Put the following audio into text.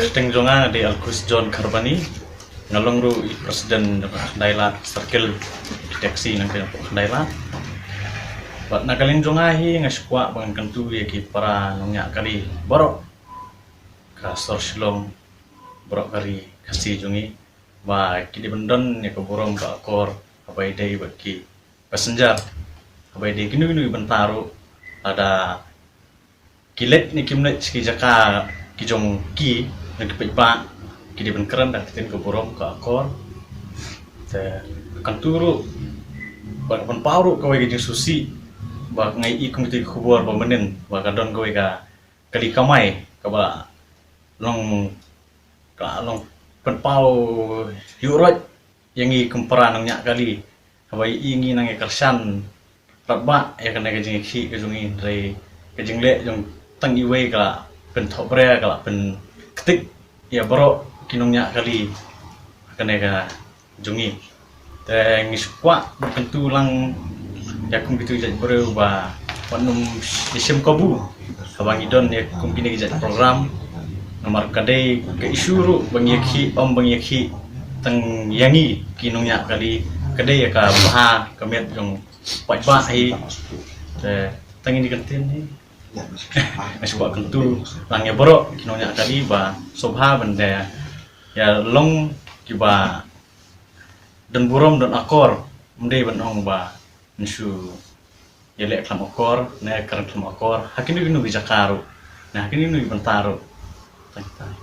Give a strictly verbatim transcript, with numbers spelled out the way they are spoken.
Kyrteng jong nga dei Alkus John Kharbani. Nga long ruh i president jong ka Khyndai Lad Circle, i taxi nangta jong ka Khyndai Lad. Bad na ka liang jong nga hi nga sngewkwah ban kyntu ïa ki para nongñiah kali baroh ka sor Shillong, baroh ka ri Khasi jong ngi, ba ki dei ban don ïa ka burom ka akor haba ïadei bad ki passenger, haba ïadei kino kino ki bynta ruh, lada ki leit ne kim leit sha ki jaka ki jong ki, ne ki paidbah, ki dei ban kren da ka ktien ka burom ka akor. Te kyntu ruh ba kan pynpaw ruh kawei ka jingsngewsih ba nga ïohi kum kita ki khubor ba mynnin ba ka don kawei ka kali kamai kaba long, ka long pynpaw ïuh roit ïa ngi kum para nongñiah kali. Haba ïohi ngi nang ïa kyrshan radbah ïa kane ka jingïakhih ka jong ngi, hynrei ka jingleh jong tang iwei ka la pynthohbria, ka la pynktik ïa baroh ki nongñiah kali ha kane ka jong ngi. Te ngi sngewkwah ban kyntu lang ïa kum kitu ki jait briew ba wat nym ïashim kabu haba ngi don ïa kum kine ki jait program. Namar ka dei ka issue ruh ba ngi ïakhih, ym ba ngi ïakhih tang ïa ngi ki nongñiah kali, ka dei ïa ka bha ka miat jong paidbah hi. Te tang ïa kine ki kyntien hi. Nga sngewkwah kyntu lang ïa baroh ki nongñiah kali ba sngewbha ban da ïa long kiba don burom, don akor, ym dei ban ong ba yn shu ïaleh khlem akor ne kren khlem akor ha kino kino ki jaka ruh ne ha kino kino ki bynta ruh. Tang, tang.